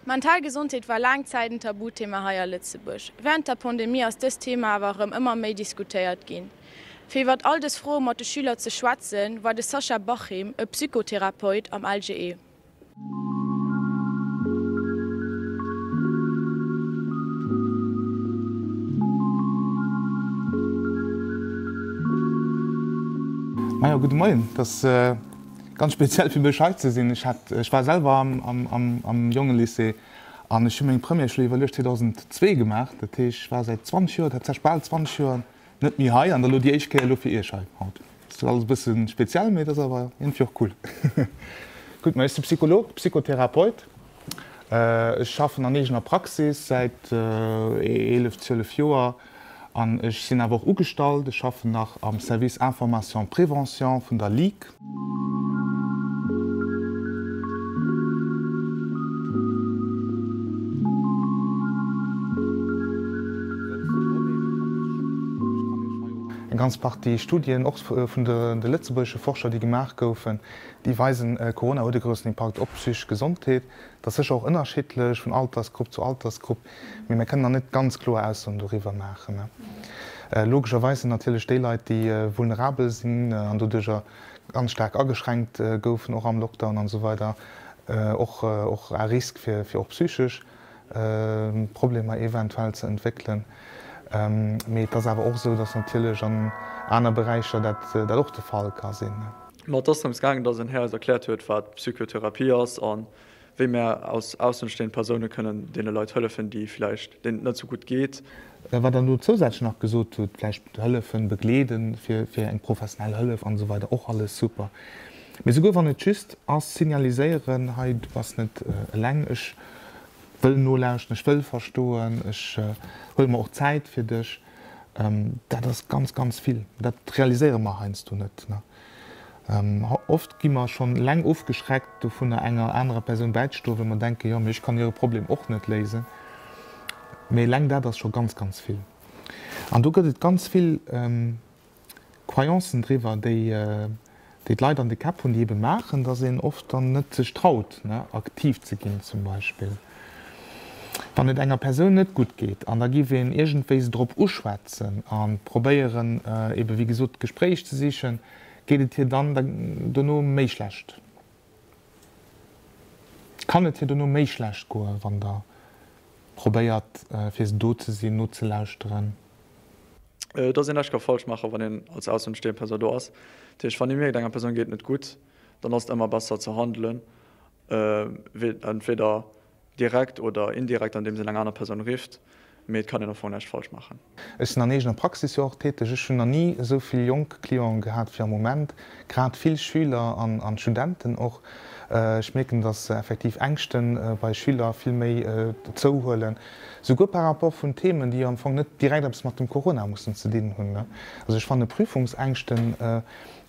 Mental Gesondheet war laang Zäit en Tabuthema hei a Lëtzebuerg. Wärend der Pandemie ass dëst Thema awer erëm ëmmer méi diskutéiert ginn. Fir iwwert all dës Froe mat de Schüler ze schwätzen, war de Sascha Bachim, e Psychotherapeut, am LGE. Majo, gudde Moien. Et ass ganz speziell fir mech hei ze sinn. Ech hat, ech war selwer am, am, am Jongelycée an ech hu meng Première scho iwwerluecht 2002 gemaach. Dat heescht, ech war säit 20 Joer, tatsächlech bal 20 Joer net méi hei an da lo déi éischt Kéier elo fir Iech hei haut. Ass alles e bësse speziell, mee et ass awer iergendwéi och cool. Gutt, ma ech si Psycholog, Psychotherapeut. Ech schaffen an eegener Praxis säit 11, 12 Joer an ech sinn awer och ugestallt. Ech schaffen nach am Service Information Prévention vun der Ligue. Eng ganz Partie Studien, och vun de lëtzebuergesche Forscher, déi gemaach goufen, déi weisen, Corona huet e groussen Impakt op d'psychesch Gesondheet. Dat ass sécher och ënnerschiddlech vun Altersgrupp zu Altersgrupp, mee mir kënnen nach net ganz kloer Aussoen doriwwer maachen. Logescherweis sinn natierlech déi Leit, déi vulnerabel sinn an doduercher ganz staark ageschränkt goufen, och am Lockdown an esou weider, och och à risque fir fir och psychesch Problemer eventuell ze entwéckelen. Mee et ass awer och esou, datt natierlech an aner Beräicher dat dat och de Fall ka sinn. Ma et ass drëms gaangen, dass en Här eis erkläert huet, wat Psychotherapie ass a wéi mär als aussenstehend Persoune kënnen deene Leit hëllefen, déi vläicht, deenen et net sou gutt geet. Wat Der elo zousätzlech nach gesot hutt, vläicht hëllefen, begleeden, fir fir eng professionell Hëllef an esou weider, och alles super. Mee souguer wann et just ass, signaliséieren, hei, du bass net eleng, ech wëll nolauschten, ech wëll verstoen, ech huele mer och Zäit fir dech, dat ass ganz, ganz vill. Dat realiséiere mer heiansdo net. Oft gi mer schonn eleng ofgeschreckt dovunner, enger anerer Persoun bäizestoen, well mer denken, jo, mee ech kann hire Problem och net léisen. Mee eleng dat ass scho ganz, ganz vill. An do gëtt et ganz vill Croyancen driwwer, déi déi d'Leit an de Käpp hunn, déi ebe maachen, datt een oft dann net sech traut, aktiv ze ginn zum Beispill. Wann et enger Persoun net gutt geet an da giff een iergendwéi se drop uschwätzen a probéieren, ebe wéi gesot d'Gespréich ze sichen, geet et hir dann dono méi schlecht? Kann et hir dono méi schlecht goen, wann Der probéiert, fir se do ze sinn, nozelauschteren? Et ass een näischt ka falsch maachen, wann een als aussenstehend Persoun do ass. Dat heescht, wann ee mierkt, enger Persoun geet et net gutt, dann ass et ëmmer besser ze handelen, entweder direkt oder indirekt, andeems een eng aner Persoun rifft. Mee et kann een am Fong näischt falsch maachen. Ech sinn an eegener Praxis jo och täteg. Ech hunn nach ni esou vill jonk Clienten gehat wéi am Moment, grad vill Schüler an Studenten och. Ech mierken, datt effektiv Ängschte bei Schüler vill méi zouhuelen, souguer par rapport vun Themen, déi jo am Fong net direkt eppes mat dem Corona mussen ze dinn hunn. Also ech fanne Prüfungsängschten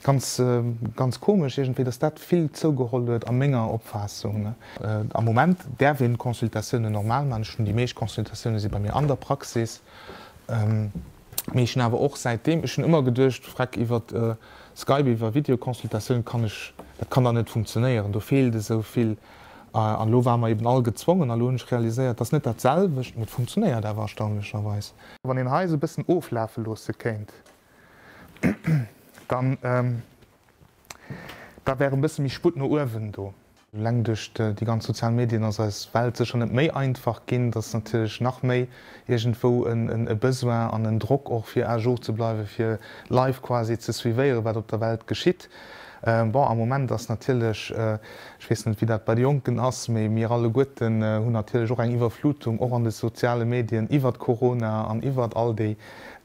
ganz, ganz komesch iergendwéi, datt dat vill zougeholl huet a menger Opfaassung. Am Moment däerf een d'Consultatiounen normal maachen. Ech hunn déi meescht Consultatioune si bei mir an der Praxis. Mee ech hunn awer och säitdeem, ech hunn ëmmer geduecht, freck, iwwer Skype, iwwer Videoconsultatioun kann ech, dat kann dann net funktionéieren, do feelt esou vill. An elo ware mer eben all gezwongen a lo hunn ech realiséiert, et ass net dat selwecht, mee et funktionéiert awer erstaunlecherweis. Wann een hei esou e bëssen oflafe loosse kéint, dann, da wär e bësse méi Sputt no uewen do. Eleng duerch déi ganz sozial Medien ass eis Welt sécher net méi einfach ginn. Et ass natierlech nach méi iergendwou e Besoin an en Drock och fir à jour ze bleiwen, fir live quasi ze suivéieren, wat op der Welt geschitt. Bon, am Moment ass natierlech, ech weess net wéi dat bei de Jonken ass, mee mir alleguerten hunn natierlech och eng Iwwerflutung och an de soziale Medien iwwert Corona an iwwert all déi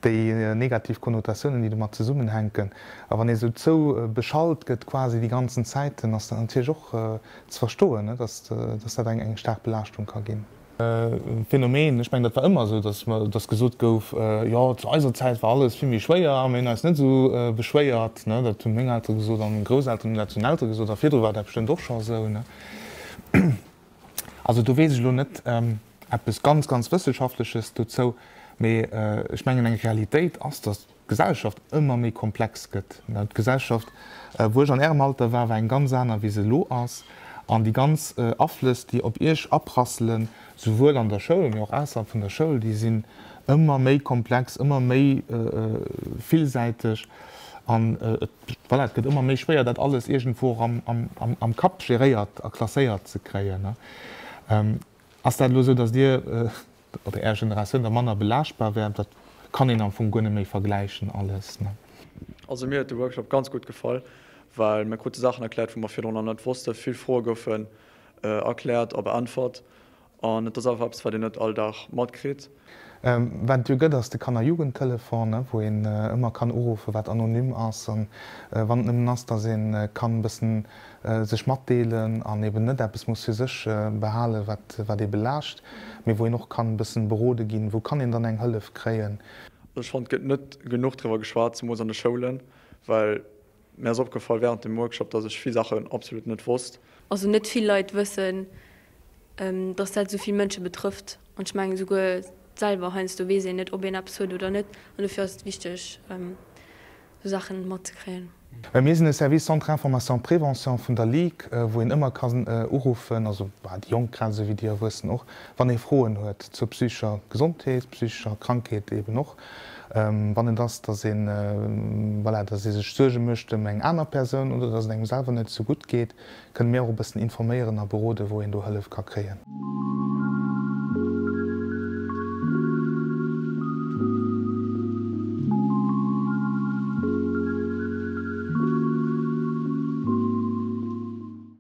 déi negativ Konnotatiounen, déi domat zesummenhänken. A wann ee sou zou beschallt gëtt quasi déi ganzen Zäit, dann ass dat natierlech och ze verstoen, dass dat eng staark Belaaschtung ka ginn. Phänomen, ech mengen, dat war ëmmer esou, dass dass gesot gouf, jo zu eiser Zäit war alles vill méi schwéier a mir hunn eis net esou beschwéiert. Dat hu meng Eltere gesot a meng Grousselteren hunn dat zu den Eltere gesot a virdru war dat bestëmmt och scho esou. Also do weess ech elo net eppes ganz, ganz Wëssenschaftleches dozou, mee ech mengen eng Realitéit ass, dass d'Gesellschaft ëmmer méi komplex gëtt. D'Gesellschaft, wou ech an Ärem Alter war, war eng ganz aner wéi se elo ass. An déi ganz Aflëss, déi op Iech aprasselen, souwuel an der Schoul, mee och ausserhalb vun der Schoul, déi sinn ëmmer méi komplex, ëmmer méi villsäiteg. An et, voilà, et gëtt ëmmer méi schwéier, dat alles iergendwou och am Kapp geréiert a klasséiert ze kréien. Ass dat elo esou, datt Dir oder Är Generatioun da manner belaaschtbar wär? Dat kann een am Fong guer net méi vergläichen alles. Also mir huet de Workshop ganz gutt gefall, well mir krute Saachen erkläert, wou mer virdrun nach net wossten. Vill Froe goufen erkläert a beäntwert an et ass einfach eppes, wat een net all Dag matkritt. Wat et jo gëtt, ass de Kanner-Jugendtelefon, wou een ëmmer kann uruffen, wat anonym ass. An wann et nëmmen ass, datt ee kann e bëssen sech matdeelen an eben net eppes muss fir sech behalen, wat wat ee belaascht, mee wou een och kann e bëssen berode ginn, wou kann een dann eng Hëllef kréien. Also ech fannen, et gëtt net genuch driwwer geschwat, zemools an de Schoulen, well mir ass opgefall während dem Workshop, dass ech vill Saachen absolut net wosst. Also net vill Leit wëssen, dass dat esou vill Mënsche betrëfft. An ech mengen esouguer selwer heiansdo weess een net, ob een eppes huet oder net. An dofir ass et wichteg, esou Saachen matzekréien. Mir sinn e Service Centre Information Prévention vun der Ligue, wou een ëmmer kann uruffen, also déi Jonk grad esou wéi déi Erwuessen och, wann ee Froen huet zur psychescher Gesondheet, psychescher Krankheet eben och, wann et ass, dass een, voilà, dass ee sech Suerge mécht ëm eng aner Persoun oder dass et engem selwer net esou gutt geet. Kënne mir och e bëssen informéieren a beroden, wou een do Hëllef ka kréien.